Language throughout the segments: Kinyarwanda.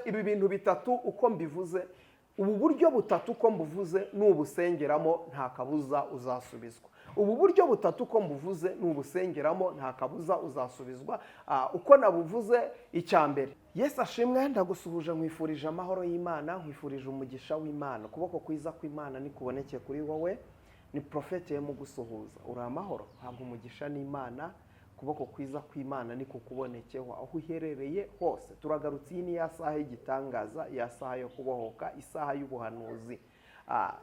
Ibi bintu bitatu uko mbivuze, ubu buryo butatu uko mbuvuze, nubusengeramo nta kabuza uzasubizwa. Ubu buryo butatu uko mbuvuze, nubusengeramo nta kabuza uzasubizwa. Uko nabuvuze, icya mbere, Yesu ashimwe. Ndagusuhuje, nkwifurije amahoro y'Imana, nkwifurije umugisha w'Imana. Ukuboko kwiza kw'Imana nikuboneke kuri wowe. Ni Porofete mu gusuhuza. Uri amahoro, habwa umugisha n'Imana. Ukuboko kwiza kw'Imana ni kukubonekeho aho uherereye hose. Turagarutse, iyi ni ya saha y'igitangaza, ya saha yo kubohoka, isaha y'ubuhanuzi.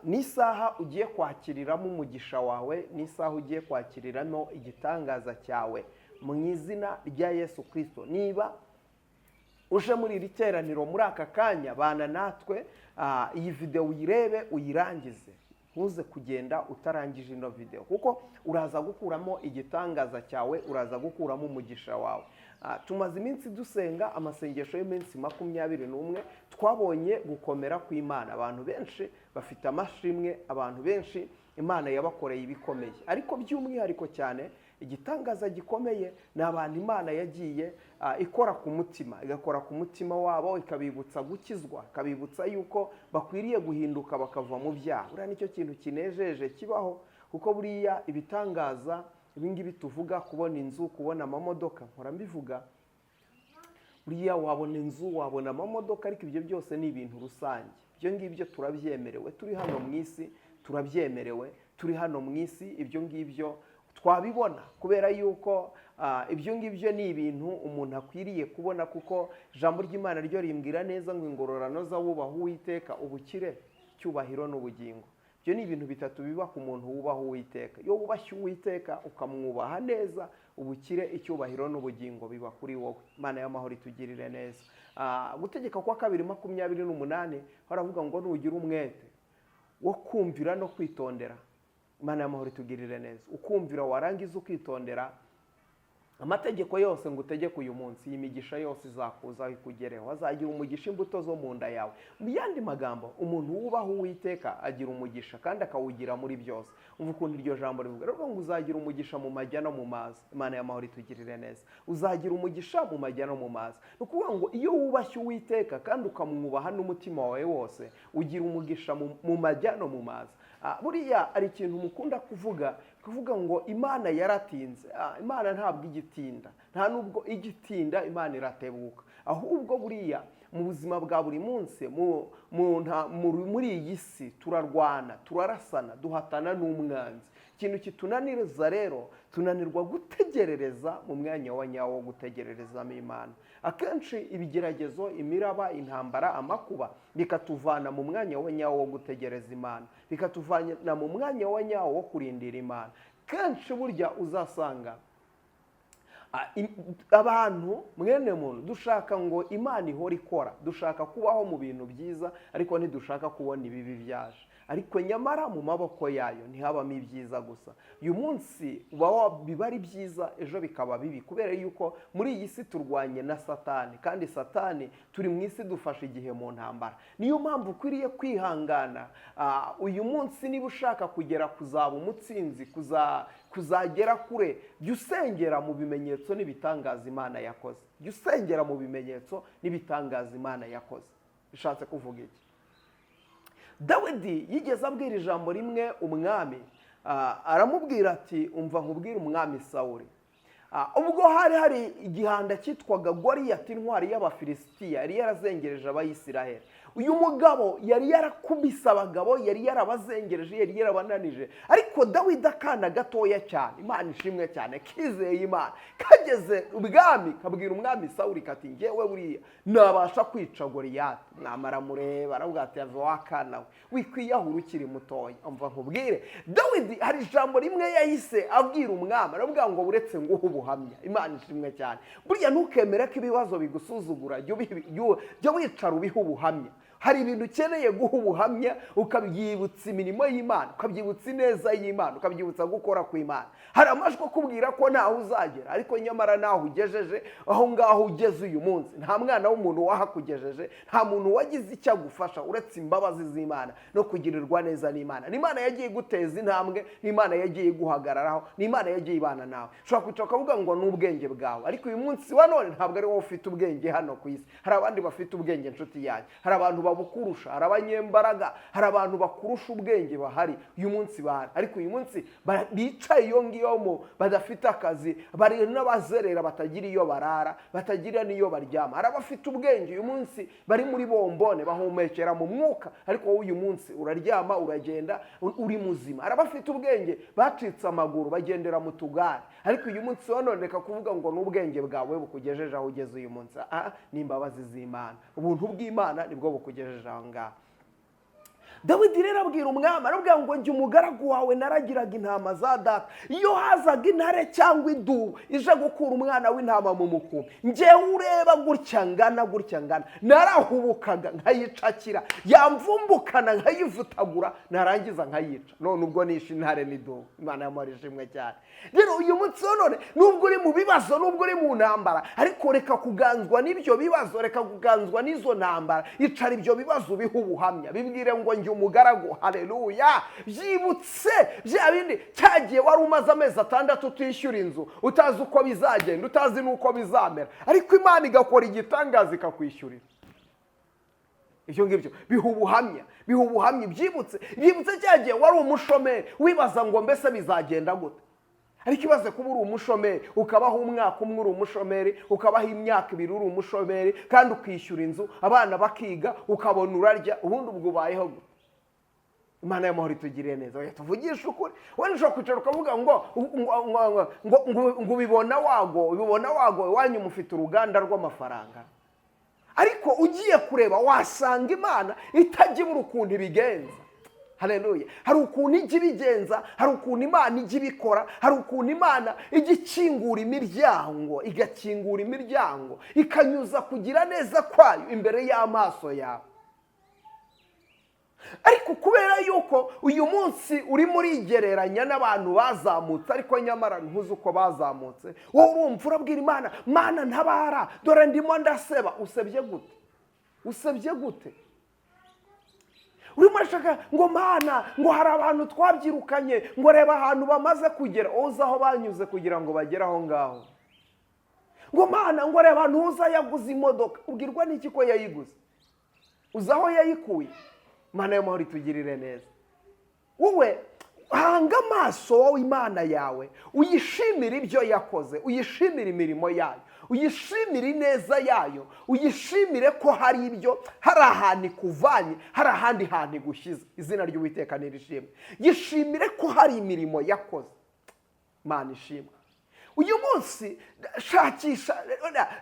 Ni isaha ugiye kwakiriramo umugisha wawe, ni isaha ugiye kwakiriramo igitangaza cyawe mu izina rya Yesu Kirisito. Niba uje muri iri teraniro muri aka kanya, bana natwe, iyi videwo uyirebe uyirangize. Ntuze kugenda utarangije ino videwo, kuko uraza gukuramo igitangaza cyawe, uraza gukuramo umugisha wawe. Tumaze iminsi dusenga amasengesho y'iminsi 21. Twabonye gukomera kw'Imana. Abantu benshi bafite amashimwe, abantu benshi Imana yabakoreye ibikomeye, ariko by'umwihariko cyane igitangaza gikomeye ni abantu Imana yagiye ikora ku mutima, igakora ku mutima wabo, ikabibutsa gukizwa, ikabibutsa yuko bakwiriye guhinduka bakava mu byaha. Buriya nicyo kintu kinejeje kibaho, kuko buriya ibitangaza ibingibi tuvuga, kubona inzu, kubona amamodoka, mpora mbivuga, buriya wabona inzu, wabona amamodoka, ariko ibyo byose ni ibintu rusange. Ibyo ngibyo turabyemerewe, turi hano mu isi turabyemerewe, turi hano mu isi ibyo ngibyo twabibona, kubera yuko ibyo ngibyo ni ibintu umuntu akwiriye kubona, kuko ijambo ry'Imana ryo rimbwira neza ngo ingororano z'abubaha Uwiteka: ubukire, icyubahiro n'ubugingo. Ibyo ni ibintu bitatu biba ku muntu wubaha Uwiteka. Iyo wubashye Uwiteka, ukamwubaha neza, ubukire, icyubahiro n'ubugingo biba kuri wowe. Imana y'amahoro itugirire neza. Gutegeka kwa Kabiri 28 haravuga ngo nugira umwete wo kumvira no kwitondera, Imana y'amahoro itugirire neza, ukumvira warangiza ukitondera amategeko yose ngo utegeke uyu munsi, iyi migisha yose izakuzaho ikugereho. Azagira umugisha imbuto zo mu nda yawe. Mu yandi magambo, umuntu wubaha Uwiteka agira umugisha kandi akawugira muri byose. Umva ukuntu iryo jambo rivuga rero ngo uzagira umugisha mu majya no mu mazi. Imana y'amahoro itugirire neza. Uzagira umugisha mu majya no mu mazi. Ni ukuvuga ngo iyo wubashye Uwiteka kandi ukamwubaha n'umutima wawe wose, ugira umugisha mu majya no mu mazi. Buriya hari ikintu mukunda kuvuga ngo Imana yaratinze. Imana ntabwo igitinda, nta nubwo igitinda, Imana iratebuka. Ahubwo buriya mu buzima bwa buri munsi, muri iyi si turarwana, turarasana, duhatana n'umwanzi. Ikintu kitunaniriza rero, tunanirwa gutegerereza mu mwanya wa nyawo wo gutegererezamo Imana. Akenshi ibigeragezo, imiraba, intambara, amakuba bikatuvana mu mwanya wa nyawo wo gutegereza Imana, bikatuvana mu mwanya wa nyawo wo kurindira Imana. Kenshi burya uzasanga abantu, mwene muntu, dushaka ngo Imana ihore ikora, dushaka kubaho mu bintu byiza, ariko ntidushaka kubona ibibi byaje. Ariko nyamara mu maboko yayo ntihabamo ibyiza gusa. Uyu munsi biba ari byiza, ejo bikaba bibi, kubera yuko muri iyi si turwanye na Satani, kandi Satani turi mu isi dufashe igihe mu ntambara. Niyo mpamvu ukwiriye kwihangana. Uyu munsi niba ushaka kugera kuzaba umutsinzi, kuzagera kure, jya usengera mu bimenyetso n'ibitangaza Imana yakoze. Jya usengera mu bimenyetso n'ibitangaza Imana yakoze. Bishatse kuvuga iki? Dawidi yigeze abwira ijambo rimwe umwami, aramubwira ati: "Umva nkubwire, umwami Sawuri." Ubwo hari igihanda cyitwaga Goriyati, intwari y'Abafilisitiya, yari yarazengereje Abayisiraheli. Uyu mugabo yari yarakubise abagabo, yari yarabazengereje, yari yarabananije. Ariko Dawidi, akana gatoya cyane, Imana ishimwe cyane, kizeye Imana, kageze ubwami kabwira umwami Sawuri kati: "Ngewe buriya nabasha kwica Goriyati." Mwamara mureba, aravuga ati: "Ava wakana we, wikwiyahura ukiri mutoya." Umva nkubwire, Dawidi hari ijambo rimwe yahise abwira umwami, aravuga ngo: "Buretse nguhe ubuhamya." Imana ishimwe cyane. Burya ntukemere ko ibibazo bigusuzugura, jya wicara ubihe ubuhamya. Hari ibintu ukeneye guha ubuhamya, ukabyibutsa imirimo y'Imana, ukabyibutsa ineza y'Imana, ukabyibutsa gukora kw'Imana. Hari amajwi akubwira ko ntaho uzagera, ariko nyamara naho ugejeje, aho ngaho ugeze uyu munsi, nta mwana w'umuntu wahakugejeje, nta muntu wagize icyo agufasha uretse imbabazi z'Imana no kugirirwa neza n'Imana. N'Imana yagiye iguteza intambwe, n'Imana yagiye iguhagararaho, n'Imana yagiye ibana nawe. Ushobora kwicara ukavuga ngo ni ubwenge bwawe, ariko uyu munsi wa none ntabwo ari wowe ufite ubwenge hano ku isi. Hari abandi bafite ubwenge, inshuti yanjye. Hari abantu babukurusha, hari abanyembaraga, hari abantu bakurusha ubwenge bahari uyu munsi bahari, ariko uyu munsi bicaye iyo ngiyo badafite akazi, bari n'abazerera, batagira iyo barara, batagira n'iyo baryama. Hari abafite ubwenge uyu munsi bari muri bombone, bahumekera mu mwuka, ariko wowe uyu munsi uraryama, uragenda, uri muzima. Hari abafite ubwenge bacitse amaguru, bagendera mu tugare, ariko uyu munsi wa none reka kuvuga ngo ni ubwenge bwawe bukugejeje aho ugeze uyu munsi. Ni imbabazi z'Imana, ubuntu bw'Imana nibwo bukugejeje aho ngaho. Dawidi rero abwira umwami, arabwira ngo njye umugaragu wawe naragiraga intama za data, iyo hazaga intare cyangwa idubu ije gukura umwana w'intama mu mukumbi, njyewe ureba gutya ngana gutya ngana, narahubukaga nkayicakira, yamvumbukana nkayivutagura, narangiza nkayica. None ubwo nishe intare n'idubu. Imana yamuha ishimwe cyane. Rero uyu munsi wa none, nubwo uri mu bibazo, nubwo uri mu ntambara, ariko reka kuganzwa n'ibyo bibazo, reka kuganzwa n'izo ntambara. Icara ibyo bibazo ubihe ubuhamya, bibwire ngo njye umugaragu, haleluya. Byibutse bya bindi cyagiye wari umaze amezi 6 utishyura inzu, utazi uko bizagenda, utazi n'uko bizamera, ariko Imana igakora igitangaza ikakwishyurira. Ibyo ngibyo biha ubuhamya, biha ubuhamya. Byibutse cyagiye wari umushomeri, wibaza ngo mbese bizagenda gute. Ariko ibaze kuba uri umushomeri, ukabaho umwaka umwe uri umushomeri, ukabaho imyaka 2 uri umushomeri, kandi ukishyura inzu, abana bakiga, ukabona urarya, ubundi ubwo ubayeho gute? Imana y'amahoro itugiriye neza. Oya, tuvugishe ukuri. Wenda ushobora kwicara ukavuga ngo ubibona wago, ubibona wago, iwanyu mufite uruganda rw'amafaranga, ariko ugiye kureba wasanga Imana itajya ibura ukuntu ibigenza. Haleluya. Hari ukuntu ijya ibigenza, hari ukuntu Imana ijya ibikora, hari ukuntu Imana ijya ikingura imiryango, igakingura imiryango, ikanyuza kugira neza kwayo imbere y'amaso yawe. Ariko kubera yuko uyu munsi urimo urigereranya n'abantu bazamutse, ariko nyamara ntuzi uko bazamutse, wowe urumva urabwira Imana, Mana ntabara, dore ndimo ndaseba. Usebye gute? Usebye gute? Urimo urashaka ngo Mana, ngo hari abantu twabyirukanye, ngo reba ahantu bamaze kugera, wowe uzi aho banyuze kugira ngo bagere aho ngaho. Ngo Mana, ngo reba ntuza yaguze imodoka, ubwirwa n'iki ko yayiguze? Uzi aho yayikuye? Imana y'amahoro itugirire neza. Wowe hanga amaso wowe Imana yawe, uyishimire ibyo yakoze, uyishimire imirimo yayo, uyishimire ineza yayo, uyishimire ko hari ibyo, hari ahantu ikuvanye, hari ahandi hantu igushyize. Izina ry'Uwiteka nirishimwe. Yishimire ko hari imirimo yakoze. Imana ishimwe. Uyu munsi shakisha,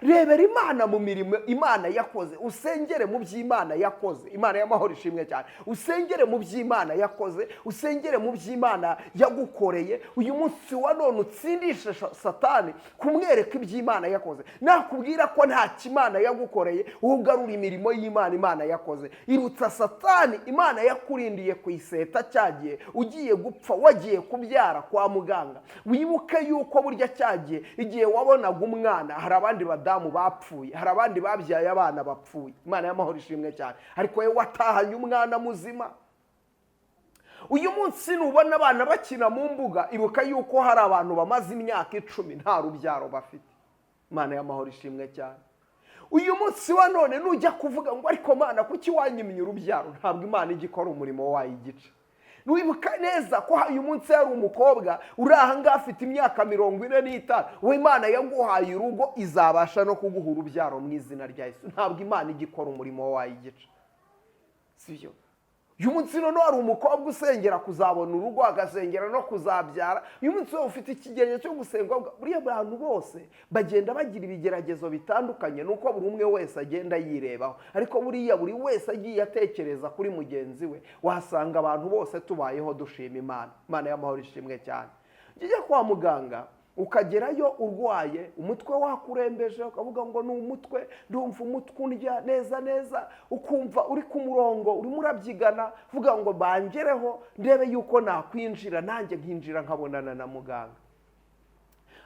rebera Imana mu mirimo Imana yakoze, usengere mu by'Imana yakoze. Imana y'amahoro ishimwe cyane. Usengere mu by'Imana yakoze, usengere mu by'Imana yagukoreye. Uyu munsi wa none utsindishe Satani kumwereka iby'Imana yakoze. Nakubwira ko nta Imana yagukoreye, ugarura imirimo y'Imana Imana yakoze. Ibutsa Satani Imana yakurindiye ku iseta cyagiye ugiye gupfa, wagiye kubyara kwa muganga. Wibuke yuko burya cyagiye igihe wabonaga umwana, hari abandi badamu bapfuye, hari abandi babyaye abana bapfuye. Imana y'amahoro ishimwe cyane. Ariko wowe watahanye umwana muzima. Uyu munsi nubona abana bakina mu mbuga, ibuka yuko hari abantu bamaze imyaka 10 nta rubyaro bafite. Imana y'amahoro ishimwe cyane. Uyu munsi wa none nujya kuvuga ngo ariko Mana kuki wanyimye urubyaro, ntabwo Imana ijya ikora umurimo wayo igice. Wibuka neza ko uyu munsi hari umukobwa uri aha ngaha afite imyaka 45, we Imana yaguhaye urugo, izabasha no kuguha urubyaro mu izina rya Yesu. Ntabwo Imana ijya ikora umurimo wayo igice, sibyo? Uyu munsi noneho hari umukobwa usengera kuzabona urugo, agasengera no kuzabyara. Uyu munsi wowe ufite ikigeragezo cyo gusenga. Buriya abantu bose bagenda bagira ibigeragezo bitandukanye, nuko buri umwe wese agenda yirebaho, ariko buriya buri wese agiye atekereza kuri mugenzi we, wasanga abantu bose tubayeho dushima Imana. Imana y'amahoro ishimwe cyane. Njya kwa muganga. Ukagerayo urwaye, umutwe wakurembeje, ukavuga ngo ni umutwe, ndumva umutwe undya neza neza, ukumva uri ku murongo, urimo urabyigana, uvuga ngo bangereho ndebe yuko nakwinjira, nanjye nkinjira nkabonana na muganga.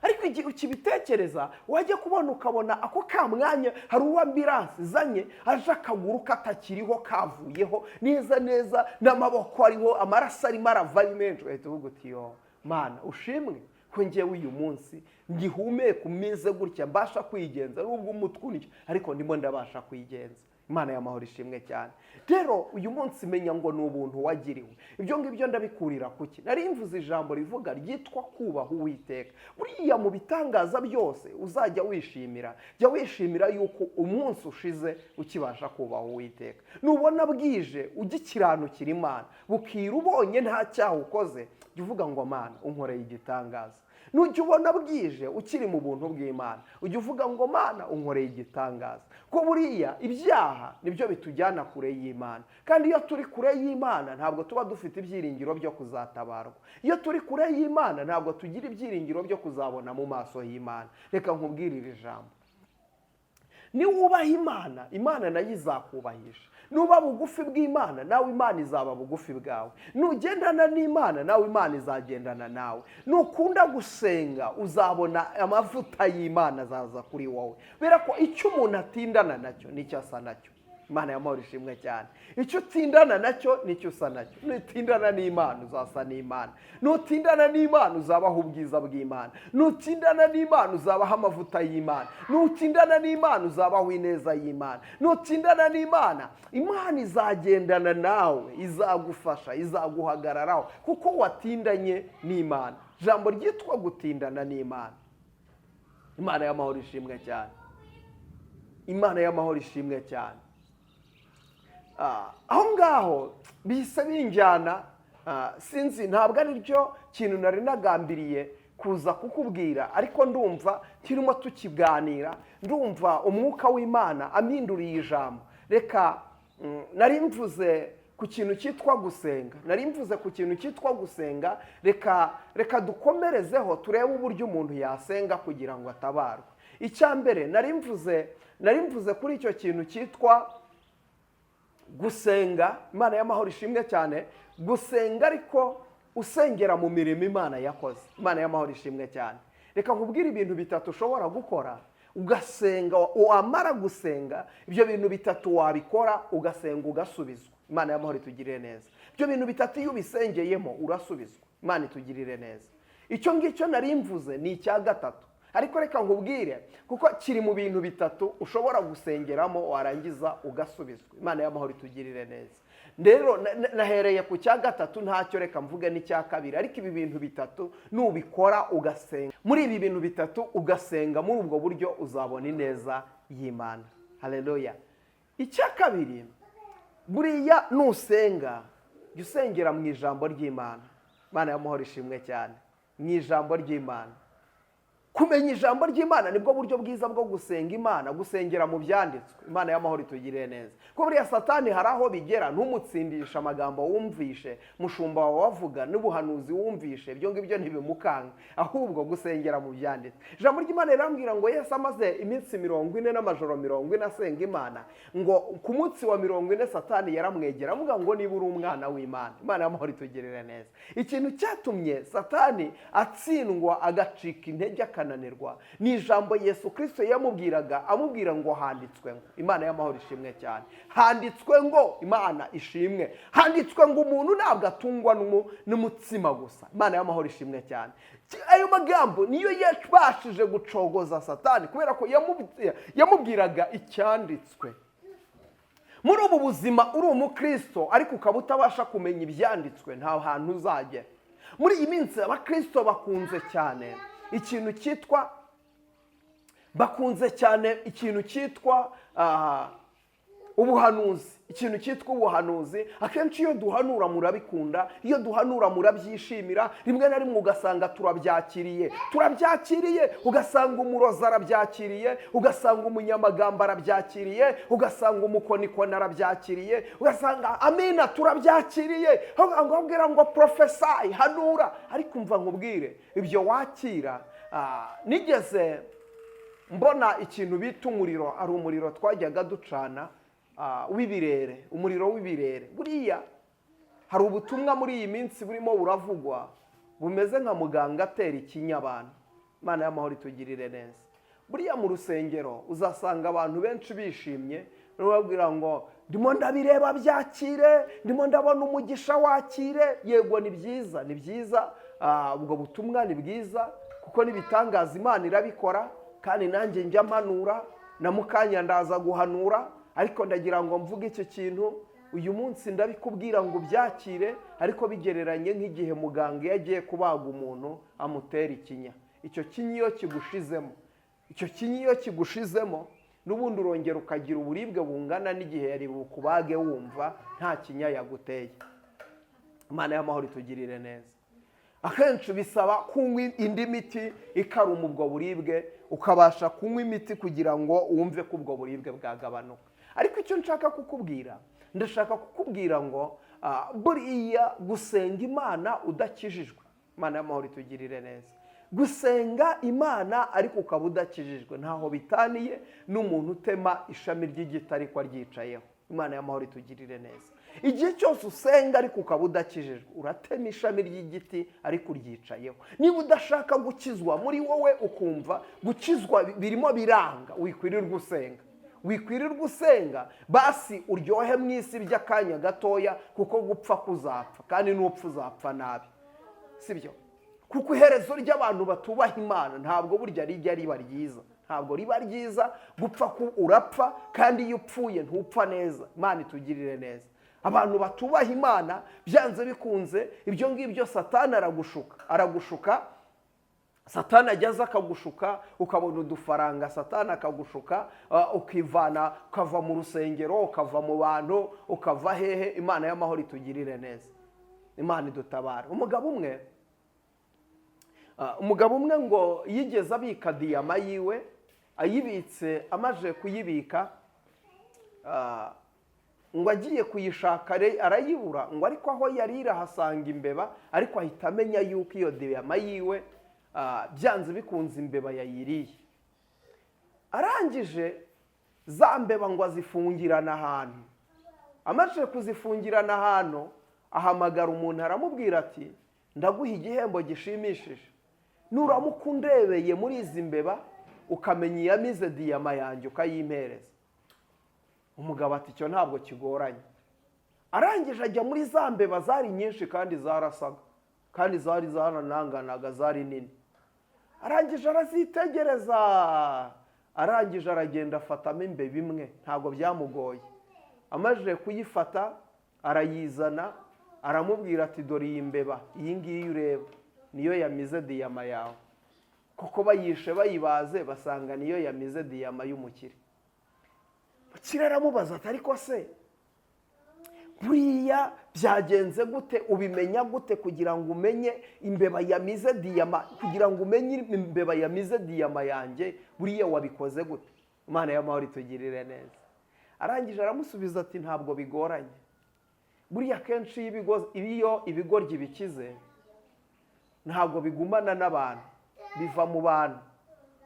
Ariko igihe ukibitekereza, wajya kubona ukabona ako ka mwanya hari uwo ambulance izanye, aje akaguru katakiriho, kavuyeho neza neza, n'amaboko ariho amaraso arimo arava ari menshi, ugahita uvuga uti: "Yo Mana, ushimwe ko ngewe uyu munsi ngihumeka, umeze gutya, mbasha kwigenza, nubwo umutwe undya ariko ndimo ndabasha kwigenza." Imana y'amahoro ishimwe cyane. Rero uyu munsi menya ngo ni ubuntu wagiriwe. Ibyo ngibyo ndabikurira kuki? Nari mvuze ijambo rivuga ryitwa kubaha Uwiteka. Buriya mu bitangaza byose uzajya wishimira, jya wishimira yuko umunsi ushize ukibasha kubaha Uwiteka. Nubona bwije ugikiranukira Imana, bukira ubonye nta cyaha ukoze, jya uvuga ngo: "Mana, unkoreye igitangaza." Nujya ubona bwije ukiri mu buntu bw'Imana, ujya uvuga ngo: "Mana, unkoreye igitangaza." Ko buriya ibyaha nibyo bitujyana kure y'Imana, kandi iyo turi kure y'Imana ntabwo tuba dufite ibyiringiro byo kuzatabarwa. Iyo turi kure y'Imana ntabwo tugira ibyiringiro byo kuzabona mu maso y'Imana. Reka nkubwire iri jambo: niwubaha Imana, Imana nayo izakubahisha. Nuba bugufi bw'Imana, nawe Imana izaba bugufi bwawe. Nugendana n'Imana, nawe Imana izagendana nawe. Nukunda gusenga, uzabona amavuta y'Imana azaza kuri wowe, kubera ko icyo umuntu atindana nacyo nicyo asa nacyo. Imana y'amahoro ishimwe cyane. Icyo utindana nacyo nicyo usa nacyo. Nutindana n'Imana uzasa n'Imana. Nutindana n'Imana uzabaho ubwiza bw'Imana. Nutindana n'Imana uzabaho amavuta y'Imana. Nutindana n'Imana uzabaho ineza y'Imana. Nutindana n'Imana, Imana izagendana nawe, izagufasha, izaguhagararaho, kuko watindanye n'Imana. Ijambo ryitwa gutindana n'Imana. Imana y'amahoro ishimwe cyane. Imana y'amahoro ishimwe cyane. Aho ngaho bihise binjyana, sinzi, ntabwo ari byo kintu nari nagambiriye kuza kukubwira, ariko ndumva turimo tukiganira, ndumva umwuka w'Imana ampinduriye ijambo. Reka nari mvuze ku kintu cyitwa gusenga, nari mvuze ku kintu cyitwa gusenga. Reka dukomerezeho, turebe uburyo umuntu yasenga kugira ngo atabarwe. Icya mbere nari mvuze kuri icyo kintu cyitwa gusenga. Imana y'amahoro ishimwe cyane. Gusenga ariko usengera mu mirimo Imana yakoze. Imana y'amahoro ishimwe cyane. Reka nkubwire ibintu bitatu ushobora gukora ugasenga. Wamara gusenga, ibyo bintu bitatu wabikora ugasenga ugasubizwa. Imana y'amahoro itugirire neza. Ibyo bintu bitatu iyo ubisengeyemo urasubizwa. Imana itugirire neza. Icyo ngicyo nari mvuze ni icya gatatu, ariko reka nkubwire kuko kiri mu bintu bitatu ushobora gusengeramo warangiza ugasubizwa. Imana y'amahoro itugirire neza. Rero nahereye ku cya gatatu, ntacyo, reka mvuge n'icya kabiri. Ariko ibi bintu bitatu nubikora ugasenga muri ibi bintu bitatu, ugasenga muri ubwo buryo, uzabona ineza y'Imana. Haleluya. Icya kabiri, buriya nusenga jya usengera mu ijambo ry'Imana. Imana y'amahoro ishimwe cyane. Mu ijambo ry'Imana. Kumenya ijambo ry'Imana nibwo buryo bwiza bwo gusenga Imana, gusengera mu byanditswe. Imana y'amahoro itugirire neza. Ko buriya Satani hari aho bigera ntumutsindishe amagambo wumvishe mushumba wawe wavuga n'ubuhanuzi wumvishe. Ibyo ngibyo ntibimukanga, ahubwo gusengera mu byanditswe. Ijambo ry'Imana rirambwira ngo Yesu amaze iminsi 40 n'amajoro 40 asenga Imana, ngo ku munsi wa 40 Satani yaramwegera avuga ngo: "Niba uri umwana w'Imana." Imana y'amahoro itugirire neza. Ikintu cyatumye Satani atsindwa, agacika intege, akananirwa, ni ijambo Yesu Kirisito yamubwiraga, amubwira ngo: "Handitswe ngo." Imana y'amahoro ishimwe cyane. Handitswe ngo. Imana ishimwe. Handitswe ngo umuntu ntabwo atungwa n'umutsima gusa. Imana y'amahoro ishimwe cyane. Ayo magambo niyo yabashije gucogoza Satani, kubera ko yamubwiraga icyanditswe. Muri ubu buzima uri umukristo ariko ukaba utabasha kumenya ibyanditswe, nta hantu uzagera. Muri iyi minsi abakristo bakunze cyane ikintu cyitwa, bakunze cyane ikintu cyitwa ubuhanuzi, ikintu cyitwa ubuhanuzi. Akenshi iyo duhanura murabikunda, iyo duhanura murabyishimira. Rimwe na rimwe ugasanga turabyakiriye, turabyakiriye, ugasanga umurozi arabyakiriye, ugasanga umunyamagambo arabyakiriye, ugasanga umukonikoni arabyakiriye, ugasanga amina turabyakiriye, ngo ngo prophesy, hanura. Ariko umva nkubwire, ibyo wakira Nigeze mbona ikintu bita umuriro. Hari umuriro twajyaga ducana w'ibirere, umuriro w'ibirere. Buriya hari ubutumwa muri iyi minsi burimo buravugwa bumeze nka muganga atera ikinya abantu. Imana y'amahoro itugirire neza. Buriya mu rusengero uzasanga abantu benshi bishimye, bababwira ngo ndimo ndabireba byakire, ndimo ndabona umugisha wakire. Yego, ni byiza, ni byiza, ubwo butumwa ni bwiza kuko n'ibitangaza Imana irabikora, kandi nanjye njya mpanura, na mukanya ndaza guhanura. Ariko ndagira ngo mvuge icyo kintu uyu munsi, ndabikubwira ngo ubyakire, ariko bigereranye nk'igihe muganga iyo agiye kubaga umuntu amutera ikinya. Icyo kinya iyo kigushizemo, icyo kinya iyo kigushizemo, n'ubundi urongera ukagira uburibwe bungana n'igihe yari bukubage wumva nta kinya yaguteye. Imana y'amahoro itugirire neza. Akenshi bisaba kunywa indi miti ikaruma ubwo buribwe, ukabasha kunywa imiti kugira ngo wumve ko ubwo buribwe bwagabanuka. Ariko icyo nshaka kukubwira, ndashaka kukubwira ngo buriya gusenga Imana udakijijwe, Imana y'amahoro itugirire neza, gusenga Imana ariko ukaba udakijijwe ntaho bitaniye n'umuntu utema ishami ry'igiti ariko aryicayeho. Imana y'amahoro itugirire neza. Igihe cyose usenga ariko ukaba udakijijwe, uratema ishami ry'igiti ariko uryicayeho. Niba udashaka gukizwa muri wowe, ukumva gukizwa birimo biranga, wikwirirwa usenga, wikwirirwa usenga. Basi uryohe mu isi by'akanya gatoya, kuko gupfa kuzapfa, kandi n'upfa uzapfa nabi, sibyo? Kuko iherezo ry'abantu batubaha Imana ntabwo burya rijya riba ryiza, ntabwo riba ryiza. Gupfa urapfa, kandi iyo upfuye ntupfa neza. Imana itugirire neza. Abantu batubaha Imana, byanze bikunze ibyo ngibyo Satani aragushuka, aragushuka. Satani ajya aza akagushuka, ukabona udufaranga, Satani akagushuka, ukivana, ukava mu rusengero, ukava mu bantu, ukava hehe. Imana y'amahoro itugirire neza, Imana idutabara. Umugabo umwe ngo yigeze abika diyama yiwe. Ayibitse, amaze kuyibika, ngo agiye kuyishaka arayibura. Ngo ariko aho yari iri ahasanga imbeba, ariko ahita amenya yuko iyo diyama yiwe byanze bikunze imbeba yayiriye. Arangije za mbeba ngo azifungirana ahantu. Amaze kuzifungirana ahantu, ahamagara umuntu, aramubwira ati: "Ndaguha igihembo gishimishije nuramuka undebeye muri izi mbeba ukamenya iyamize diyama yanjye ukayimpereza." Umugabo ati: "Icyo ntabwo kigoranye." Arangije ajya muri za mbeba, zari nyinshi kandi zarasaga, kandi zari zarananganaga, zari nini. Arangije arazitegereza, arangije aragenda afatamo imbeba imwe, ntabwo byamugoye. Amajije kuyifata arayizana, aramubwira ati: "Dore iyi mbeba, iyi ngiyi ureba niyo yamize diyama yawe." Kuko bayishe bayibaze, basanga niyo yamize diyama y'umukire. Umukire aramubaza ati: "Ariko se buriya byagenze gute? Ubimenya gute kugira ngo umenye imbeba yamize diyama? Kugira ngo umenye imbeba yamize diyama yanjye, buriya wabikoze gute?" Imana y'amahoro itugirire neza. Arangije aramusubiza ati: "Ntabwo bigoranye. Buriya akenshi iyo ibigoryi bikize ntabwo bigumana n'abantu, biva mu bantu."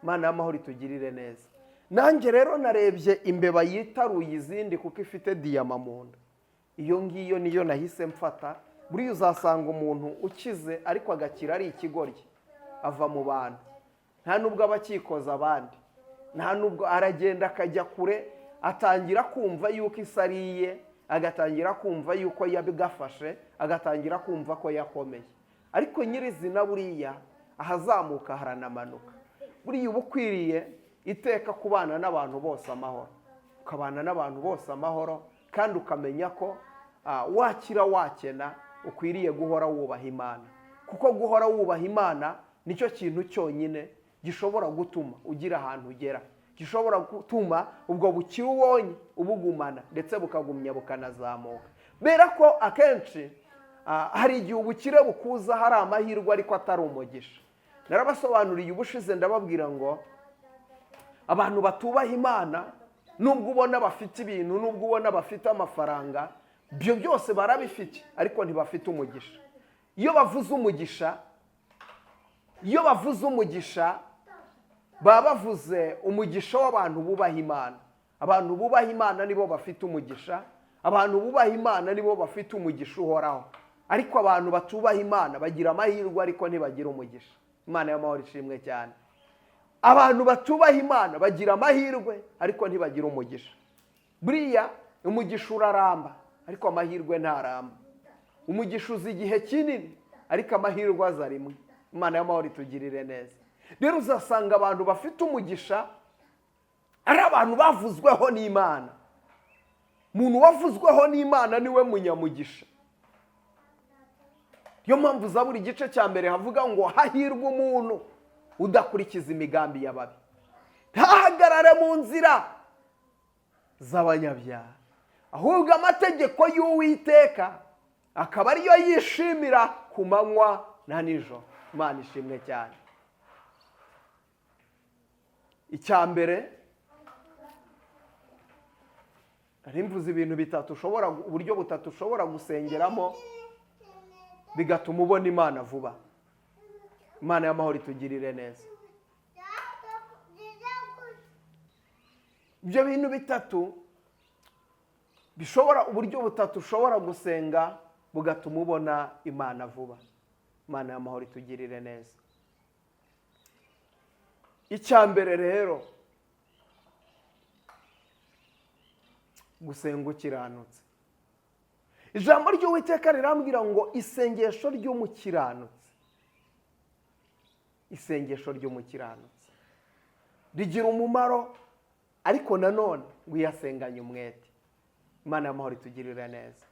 Imana y'amahoro itugirire neza. "Nanjye rero narebye imbeba yitaruye izindi kuko ifite diyama mu nda, iyo ngiyo niyo nahise mfata." Buriya uzasanga umuntu ukize ariko agakira ari ikigoryi, ava mu bantu, nta nubwo aba akikoza abandi, nta nubwo aragenda akajya kure, atangira kumva yuko isi ari iye, agatangira kumva yuko yabigafashe, agatangira kumva ko yakomeye. Ariko nyirizina buriya ahazamuka haranamanuka. Buriya uba ukwiriye iteka kubana n'abantu bose amahoro, ukabana n'abantu bose amahoro, kandi ukamenya ko wakira wakena ukwiriye guhora wubaha Imana, kuko guhora wubaha Imana nicyo kintu cyonyine gishobora gutuma ugira ahantu ugera, gishobora gutuma ubwo bukire ubonye ubugumana, ndetse bukagumya bukanazamuka. Kubera ko akenshi hari igihe ubukire bukuza hari amahirwe ariko atari umugisha. Narabasobanuriye ubushize, ndababwira ngo abantu batubaha Imana, nubwo ubona bafite ibintu, nubwo ubona bafite amafaranga, ibyo byose barabifite, ariko ntibafite umugisha. Iyo bavuze umugisha, Iyo bavuze umugisha, baba bavuze umugisha w'abantu bubaha Imana. Abantu bubaha Imana nibo bafite umugisha, abantu bubaha Imana nibo bafite umugisha uhoraho. Ariko abantu batubaha Imana bagira amahirwe, ariko ntibagira umugisha. Imana y'amahoro ishimwe cyane. Abantu batubaha Imana bagira amahirwe, ariko ntibagira umugisha. Buriya umugisha uraramba, ariko amahirwe ntaramba. Umugisha uza igihe kinini, ariko amahirwe aza rimwe. Imana y'amahoro itugirire neza. Rero uzasanga abantu bafite umugisha ari abantu bavuzweho n'Imana. Umuntu wavuzweho n'Imana niwe munyamugisha. Niyo mpamvu za buri gice cya mbere havuga ngo hahirwa umuntu udakurikiza imigambi y'ababi, ntahagarare mu nzira z'abanyabyaha, ahubwo amategeko y'Uwiteka akaba ariyo yishimira ku manywa na nijoro. Imana ishimwe cyane. Icya mbere, nari mvuze ibintu bitatu ushobora, uburyo butatu ushobora gusengeramo bigatuma ubona Imana vuba. Imana y'amahoro itugirire neza. Ibyo bintu bitatu bishobora, uburyo butatu ushobora gusenga bugatuma ubona Imana vuba. Imana y'amahoro itugirire neza. Icya mbere rero, gusenga ukiranutse. Ijambo ry'Uwiteka rirambwira ngo isengesho ry'umukiranutsi, isengesho ry'umukiranutsi rigira umumaro, ariko nanone ngo iyasenganye umwete. Imana y'amahoro itugirire neza.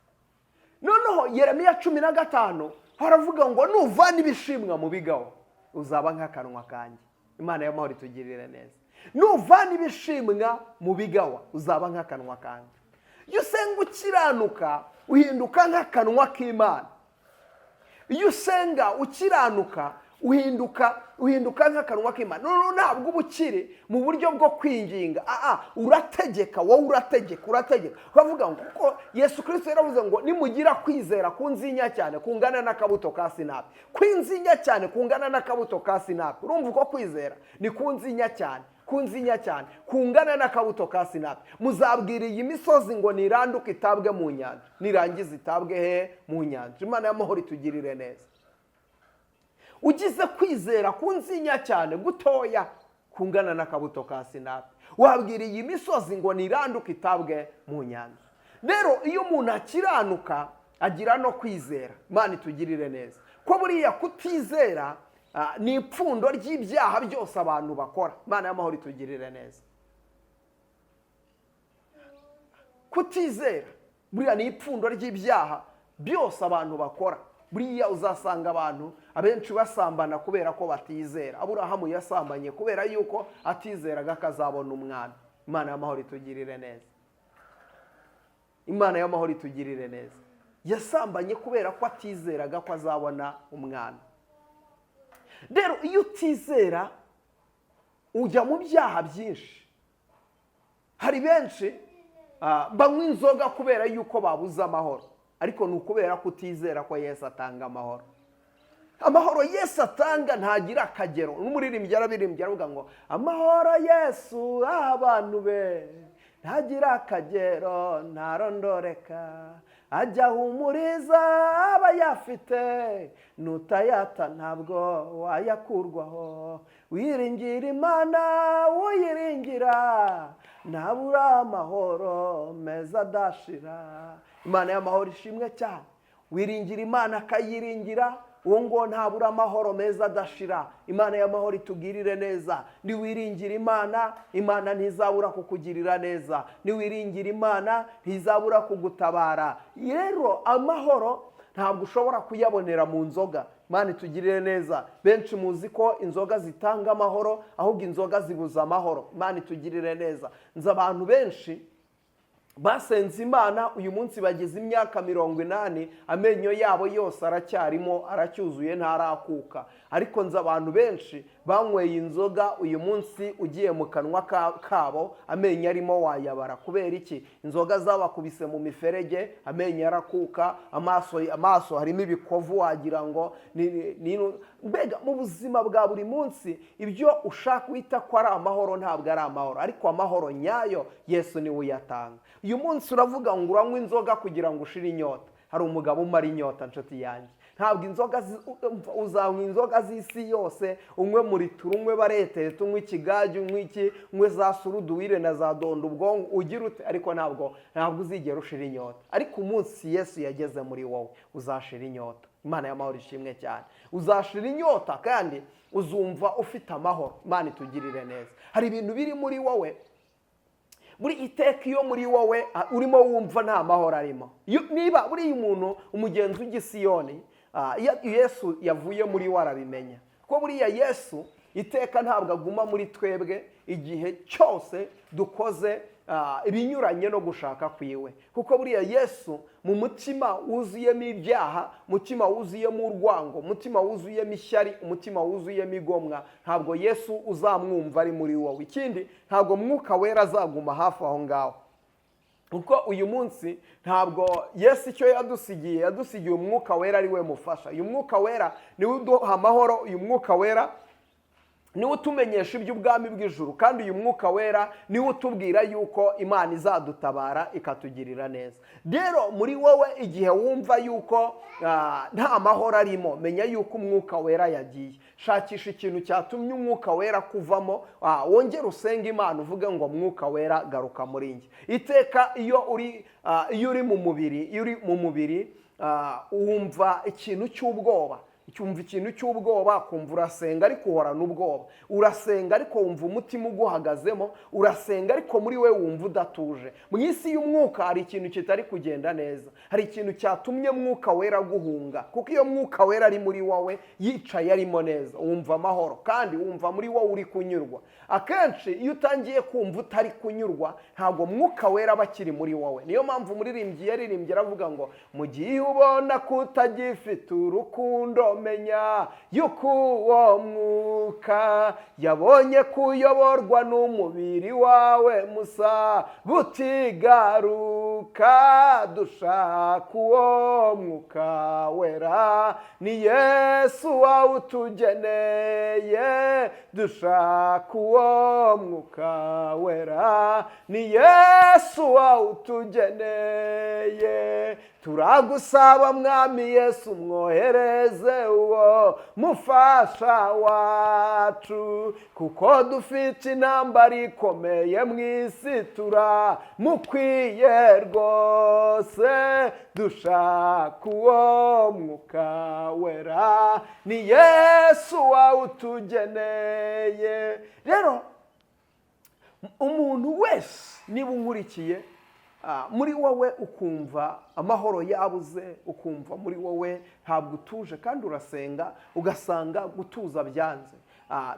Noneho Yeremiya 15 haravuga ngo nuvana ibishimwa mu bigawa uzaba nk'akanwa kanjye. Imana y'amahoro itugirire neza. Nuvana ibishimwa mu bigawa uzaba nk'akanwa kanjye. Iyo usenga ukiranuka uhinduka nk'akanwa k'Imana. Iyo usenga ukiranuka uhinduka nk'akanwa k'Imana. Noneho ntabwo uba ukiri mu buryo bwo kwinginga, urategeka, wowe urategeka. Ukavuga ngo kuko Yesu Kristo yaravuze ngo nimugira kwizera kunzinya cyane kungana n'akabuto ka sinapi, kwinzinya cyane kungana n'akabuto ka sinapi. Urumva uko kwizera ni kunzinya cyane, kunzinya cyane kungana n'akabuto ka sinapi. Muzabwira iyi misozi ngo niranduke itabwe mu nyanja, nirangiza itabwe he? Mu nyanja. Imana y'amahoro itugirire neza. Ugize kwizera kunzinya cyane gutoya kungana n'akabuto ka sinapi, wabwira iyi misozi ngo niranduke itabwe mu nyanja. Rero iyo umuntu akiranuka agira no kwizera. Imana itugirire neza. Ko buriya kutizera ni ipfundo ry'ibyaha byose abantu bakora. Imana y'amahoro itugirire neza. Kutizera buriya ni ipfundo ry'ibyaha byose abantu bakora. Buriya uzasanga abantu abenshi basambana kubera ko batizera. Aburahamu yasambanye kubera yuko atizeraga akazabona umwana. Imana y'amahoro itugirire neza. Imana y'amahoro itugirire neza. Yasambanye kubera ko atizeraga ko azabona umwana. Rero iyo utizera ujya mu byaha byinshi. Hari benshi banywa inzoga kubera yuko babuze amahoro, ariko ni ukubera ko utizera ko Yesu atanga amahoro. Amahoro Yesu atanga ntagira akagero. N'umuririmbyi yarabirimbye aravuga ngo amahoro Yesu abantu be ntagira akagero, ntarondoreka, ajya ahumuriza abayafite, nutayata ntabwo wayakurwaho, wiringira Imana uyiringira ntabura amahoro meza adashira. Imana y'amahoro ishimwe cyane. Wiringira Imana akayiringira, uwo ngo ntabura amahoro meza adashira. Imana y'amahoro itugirire neza. Niwiringira Imana, Imana ntizabura kukugirira neza. Niwiringira Imana ntizabura kugutabara. Rero amahoro ntabwo ushobora kuyabonera mu nzoga. Imana itugirire neza. Benshi muzi ko inzoga zitanga amahoro, ahubwo inzoga zibuza amahoro. Imana itugirire neza. Nzi abantu benshi basenze Imana uyu munsi bageze imyaka 80, amenyo yabo yose aracyarimo, aracyuzuye, ntarakuka. Ariko nzi abantu benshi banyweye inzoga, uyu munsi ugiye mu kanwa kabo amenyo arimo wayabara. Kubera iki? Inzoga zabakubise mu miferege, amenyo arakuka, amaso harimo ibikovu, wagira ngo mbega mu buzima bwa buri munsi ibyo ushaka wita ko ari amahoro ntabwo ari amahoro. Ariko amahoro nyayo Yesu niwe uyatanga. Uyu munsi uravuga ngo uranywa inzoga kugira ngo ushire inyota. Hari umugabo umara inyota, nshuti yanjye. Ntabwo inzoga uzanywa inzoga z'isi yose, unywe murituru, unywe baretete, unywe ikigage, unywe iki, unywe za suruduwire na za dondo ubwonko, ugira ute, ariko ntabwo uzigera ushira inyota. Ariko umunsi Yesu yageze muri wowe, uzashira inyota. Imana y'amahoro ishimwe cyane. Uzashira inyota kandi uzumva ufite amahoro. Imana itugirire neza. Hari ibintu biri muri wowe buri iteka, iyo muri wowe urimo wumva nta mahoro arimo. Niba buriya umuntu umugenzi ujya i Siyoni, iyo Yesu yavuye muri we arabimenya, kuko buriya Yesu iteka ntabwo aguma muri twebwe igihe cyose dukoze ibinyuranye no gushaka kwiwe. Kuko buriya Yesu mu mutima wuzuyemo ibyaha, umutima wuzuyemo urwango, umutima wuzuyemo ishyari, umutima wuzuyemo igomwa, ntabwo Yesu uzamwumva ari muri wowe. Ikindi, ntabwo Mwuka Wera azaguma hafi aho ngaho, kuko uyu munsi ntabwo Yesu icyo yadusigiye, yadusigiye Umwuka Wera ari we mufasha. Uyu Mwuka Wera niwe uduha amahoro, uyu Mwuka Wera niwe utumenyesha iby'ubwami bw'ijuru, kandi uyu Mwuka Wera niwe utubwira yuko Imana izadutabara ikatugirira neza. Rero muri wowe igihe wumva yuko nta mahoro arimo, menya yuko Umwuka Wera yagiye. Shakisha ikintu cyatumye Umwuka Wera kuvamo, wongere usenge Imana uvuge ngo: "Mwuka Wera, garuka muri njye." Iteka iyo uri mu mubiri, iyo uri mu mubiri wumva ikintu cy'ubwoba, cyumva ikintu cy'ubwoba, kumva urasenga ariko uhorana ubwoba, urasenga ariko wumva umutima uguhagazemo, urasenga ariko muri we wumva udatuje. Mu isi y'umwuka hari ikintu kitari kugenda neza, hari ikintu cyatumye Mwuka Wera guhunga. Kuko iyo Mwuka Wera ari muri wowe, yicaye arimo neza, wumva amahoro kandi wumva muri wowe uri kunyurwa. Akenshi iyo utangiye kumva utari kunyurwa, ntabwo Mwuka Wera aba akiri muri wowe. Niyo mpamvu umuririmbyi yaririmbye aravuga ngo: "Mu gihe ubona ko utagifite urukundo, menya yuko uwo Mwuka yabonye kuyoborwa n'umubiri wawe musa butigaruka. Dushaka uwo Mwuka Wera, ni Yesu wawutugeneye. Dushaka uwo Mwuka Wera, ni Yesu wawutugeneye. Turagusaba Mwami Yesu, mwohereze uwo mufasha wacu, kuko dufite intambara ikomeye mu isi, turamukwiye rwose. Dushaka uwo Mwuka Wera, ni Yesu wawutugeneye." Rero umuntu wese niba unkurikiye, muri wowe ukumva amahoro yabuze, ukumva muri wowe ntabwo utuje, kandi urasenga ugasanga gutuza byanze,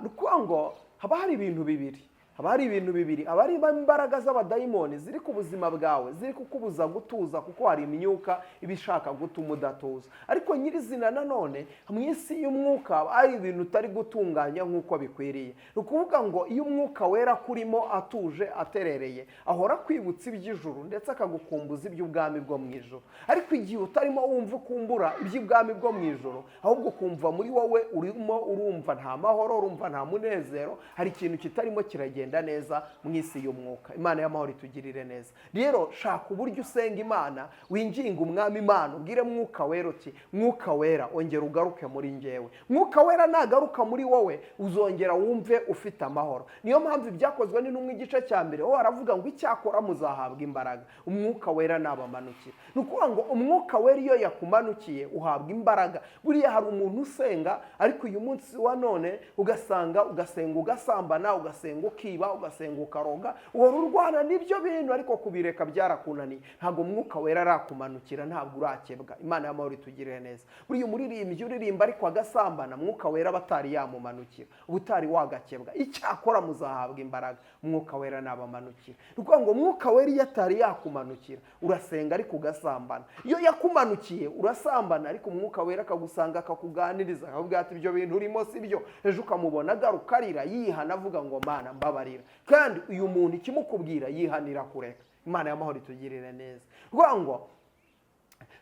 ni ukuvuga ngo haba hari ibintu bibiri, haba hari ibintu bibiri. Haba hari imbaraga z'abadayimoni ziri ku buzima bwawe, ziri kukubuza gutuza, kuko hari imyuka iba ishaka gutuma udatuza. Ariko nyirizina nanone mu isi y'umwuka haba hari ibintu utari gutunganya nk'uko bikwiriye. Ni ukuvuga ngo iyo Umwuka Wera kurimo atuje, aterereye, ahora akwibutsa iby'ijuru ndetse akagukumbuza iby'ubwami bwo mu ijuru. Ariko igihe utarimo wumva ukumbura iby'ubwami bwo mu ijuru, ahubwo ukumva muri wowe urimo urumva nta mahoro, urumva nta munezero, hari ikintu kitarimo kiragenda neza mu isi y'umwuka. Imana y'amahoro itugirire neza. Rero shaka uburyo usenga Imana, winginga Umwami Imana, ubwire Mwuka Wera uti: "Mwuka Wera, ongera ugaruke muri njyewe." Mwuka Wera nagaruka muri wowe, uzongera wumve ufite amahoro. Niyo mpamvu Ibyakozwe n'Intumwa igice cya mbere wowe aravuga ngo: "Icyakora muzahabwa imbaraga Umwuka Wera nabamanukira." Ni ukuvuga ngo Umwuka Wera iyo yakumanukiye uhabwa imbaraga. Buriya hari umuntu usenga, ariko uyu munsi wa none ugasanga ugasenga ugasambana, ugasenga ukiba. ukiba, ugasenga ukaroga, uhora urwana n'ibyo bintu, ariko kubireka byarakunaniye. Ntabwo Mwuka Wera arakumanukira, ntabwo urakebwa. Imana y'amahoro itugirire neza. Buriya umuririmbyi uririmba ariko agasambana, Mwuka Wera aba atari yamumanukira, uba utari wagakebwa. Icyakora muzahabwa imbaraga Mwuka Wera nabamanukira. Ni ukuvuga ngo Mwuka Wera iyo atari yakumanukira, urasenga ariko ugasambana. Iyo yakumanukiye, urasambana, ariko Umwuka Wera akagusanga, akakuganiriza, akakubwira ati: "Ibyo bintu urimo si byo." Ejo ukamubona agaruka arira, yihana, avuga ngo: "Mana, mbabarira." Kandi uyu muntu ikimukubwira, yihanira kureka. Imana y'amahoro itugirire neza. Kuvuga ngo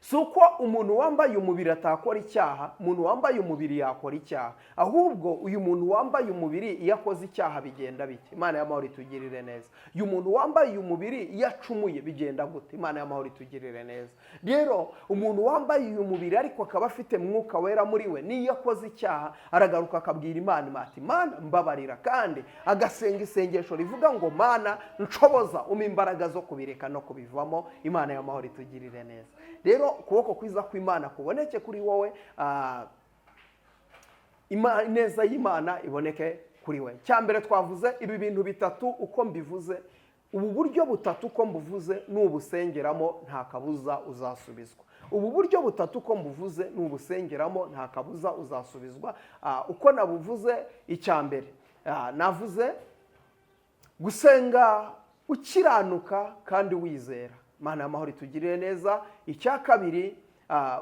si uko umuntu wambaye umubiri atakora icyaha. Umuntu wambaye umubiri yakora icyaha. Ahubwo uyu muntu wambaye umubiri, iyo akoze icyaha bigenda bite? Imana y'amahoro itugirire neza. Uyu muntu wambaye uyu mubiri, iyo acumuye bigenda gute? Imana y'amahoro itugirire neza. Rero umuntu wambaye uyu mubiri ariko akaba afite Mwuka Wera muri we, n'iyo akoze icyaha aragaruka akabwira Imana ati: "Mana, mbabarira." Kandi agasenga isengesho rivuga ngo: "Mana, nshoboza, umpa imbaraga zo kubireka no kubivamo." Imana y'amahoro itugirire neza. Rero ukuboko kwiza kw'Imana kuboneke kuri wowe, ineza y'Imana iboneke kuri we. Cya mbere twavuze ibi bintu bitatu uko mbivuze, ubu buryo butatu uko mbuvuze, nubusengeramo nta kabuza uzasubizwa. Ubu buryo butatu uko mbuvuze, nubusengeramo nta kabuza uzasubizwa. Uko nabuvuze, icya mbere navuze gusenga ukiranuka kandi wizera. Imana y'amahoro itugirire neza. Icya kabiri,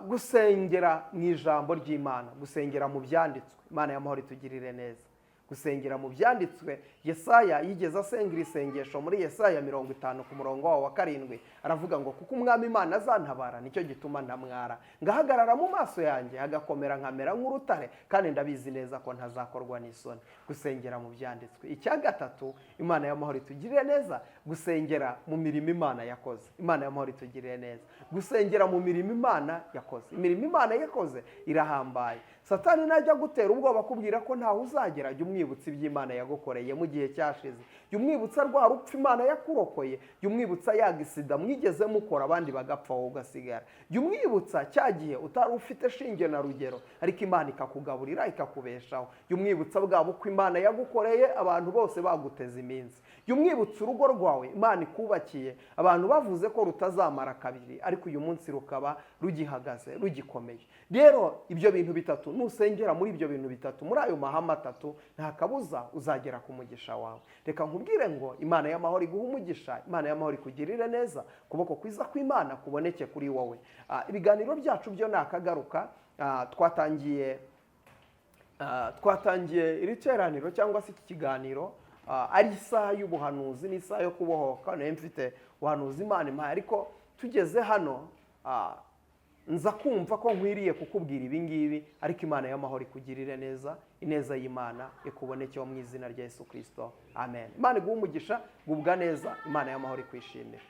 gusengera mu ijambo ry'Imana, gusengera mu byanditswe. Imana y'amahoro itugirire neza. Gusengera mu byanditswe, Yesaya yigeze asenga iri sengesho muri Yesaya 50 ku murongo wawo wa 7, aravuga ngo: "Kuko Umwami Imana azantabara, nicyo gituma ntamwara, ngahagarara mu maso yanjye hagakomera, nkamera nk'urutare, kandi ndabizi neza ko ntazakorwa n'isoni." Gusengera mu byanditswe. Icya gatatu, Imana y'amahoro itugirire neza, gusengera mu mirimo Imana yakoze. Imana y'amahoro itugirire neza. Gusengera mu mirimo Imana yakoze. Imirimo Imana yakoze irahambaye. Satani najya gutera ubwoba akubwira ko ntawe uzagera, jya umwibutsa iby'Imana yagukoreye mu gihe cyashize. Jya umwibutsa rwa rupfu Imana yakurokoye. Jya umwibutsa ya gisida mwigeze mukora, abandi bagapfa, wowe ugasigara. Jya umwibutsa cya gihe utari ufite shinge na rugero, ariko Imana ikakugaburira, ikakubeshaho. Jya umwibutsa bwa bukwe Imana yagukoreye, abantu bose baguteza iminsi. Jya umwibutsa urugo rwawe Imana ikubakiye, abantu bavuze ko rutazamara kabiri, ariko uyu munsi rukaba rugihagaze, rugikomeye. Rero ibyo bintu bitatu, nusengera muri ibyo bintu bitatu, muri ayo mahame atatu, nta kabuza uzagera ku mugisha wawe. Reka nkubwire ngo Imana y'amahoro iguhe umugisha, Imana y'amahoro ikugirire neza, ukuboko kwiza kw'Imana kuboneke kuri wowe. Ibiganiro byacu byo ni akagaruka. Twatangiye iri teraniro cyangwa se iki kiganiro ari isaha y'ubuhanuzi n'isaha yo kubohoka. Nayo mfite ubuhanuzi Imana impaye, ariko tugeze hano nza kumva ko nkwiriye kukubwira ibi ngibi. Ariko Imana y'amahoro ikugirire neza, ineza y'Imana ikubonekeho mu izina rya Yesu Kirisito, amen. Imana iguhe umugisha, gubwa neza, Imana y'amahoro ikwishimire.